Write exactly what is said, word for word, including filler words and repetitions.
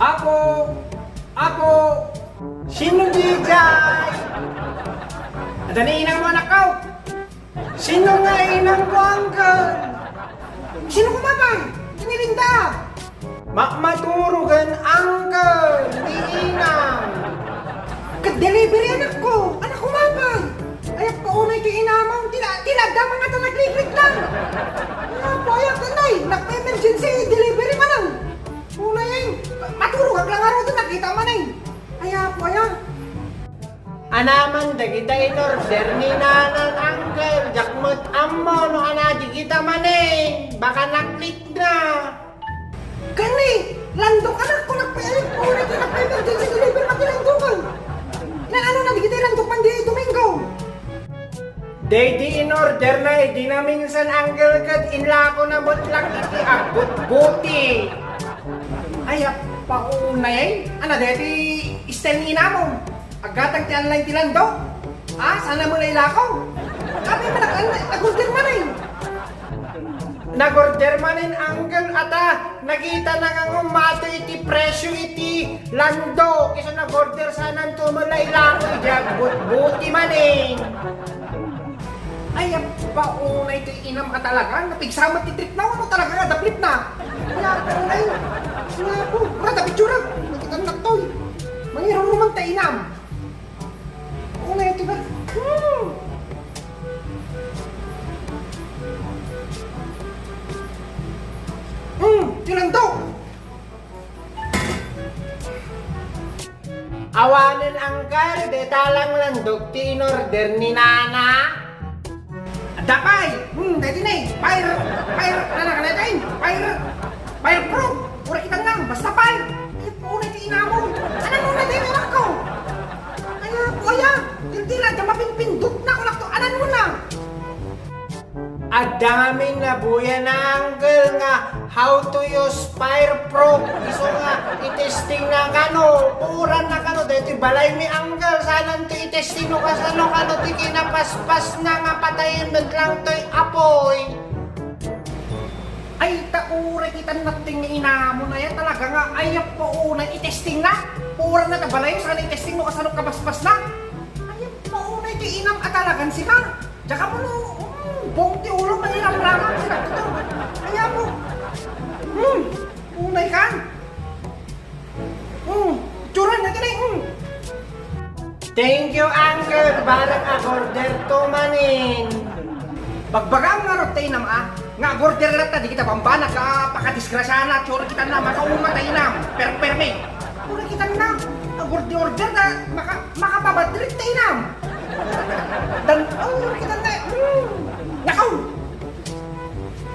Apo! Apo! Sino diay? Adda ni inam mo, anakko? Sino nga inam ko, uncle? Sino ko, mapay? Ni Linda. Ma-, maturogen, uncle, ni inam. Ket delivery, anakko. Anakko, mapay? Ay, agpaunay ti inamon. Tila, tila adda nga ta nagligligtan. Apo, ay, agtanay. Nagpa-emergency delivery manen. Unay, ay, maturogak la ngaruden, nakita man, ay. Ay, apo, ay, ah. Anaman dagita in-order ni Nanan, uncle, diak met ammo no anadi kita manen. Baka naklikna. Ken ni, landok, anakko, nagpa-, unay ti nagpa-emergency delivery man ti landok, ay. Inanona dagita landok man di Domingo. Daydi in-order na idi naminsan, uncle, ket inlakona met laeng iti agbutbuti. Ay, agpaunay, ay. Ana, daydi style ni inamon. Aggatang ti online ti landok. Ah, saan mo na ilako? Kami man nag-, nag-order man, ay. Nag-order manen, uncle, ata, nakitana nga ngummato iti presyo iti landok. Isu nag-order sananto met la ilako idiay agbutbuti manen. Ay, agpaunay ti inam a talaga. Napigsa met ti tripna, wenno talaga nga adda tripna. Ay, agpaunay. Ay, apo, wala da picture. Nakita na to, eh. Mangiruruman ti inam. Unay ti ba? Hmm. Hmm, ti landok. Awanen, uncle, dayta la nga landok ti in-order ni Nana. Adda pay. Hmm, daydi ne. Fire, fire, ano, ano, ano, fire, fire proof. Uray kitanna, basta fire. Ay, unay ti inamon. Ano, ano, ano, ano, anakko? Ay, apo, aya. Daydi la, adda mapinpindutna, kunakto. Ano, ano, ano? Adda ngamin nabuya na, uncle, nga how to use fireproof. Isu nga itesting na kano, uran na kano, daytoy balay mi, uncle, sananto itesting no kasano kano ti kinapaspas na nga patayen met lang toy apoy. Ay, ta uray kitan natting nga inamon aya talaga nga, ay, apo, unay itesting na. Uran na ta balay, sana itesting no kasano kapaspas na. Ay, apo, unay ti inam a talagan sika. Diak ammo no, mm, buong ti ulo, mangiramrama, pinagtutuo. Ay, apo. Hmm, unay ka. Hmm, itsura na kini, hmm. Thank you, uncle. Barang ag-order to manen. Bagbagam ngarud ta inam, a. Nga ag-order latta, di kita bambanag, a, pakadisgrasiana, itsura kitanna, makauma ta inam. Perpermi. Itsura kitanna, ag-order-order na, maka-, makapabadrit ta inam.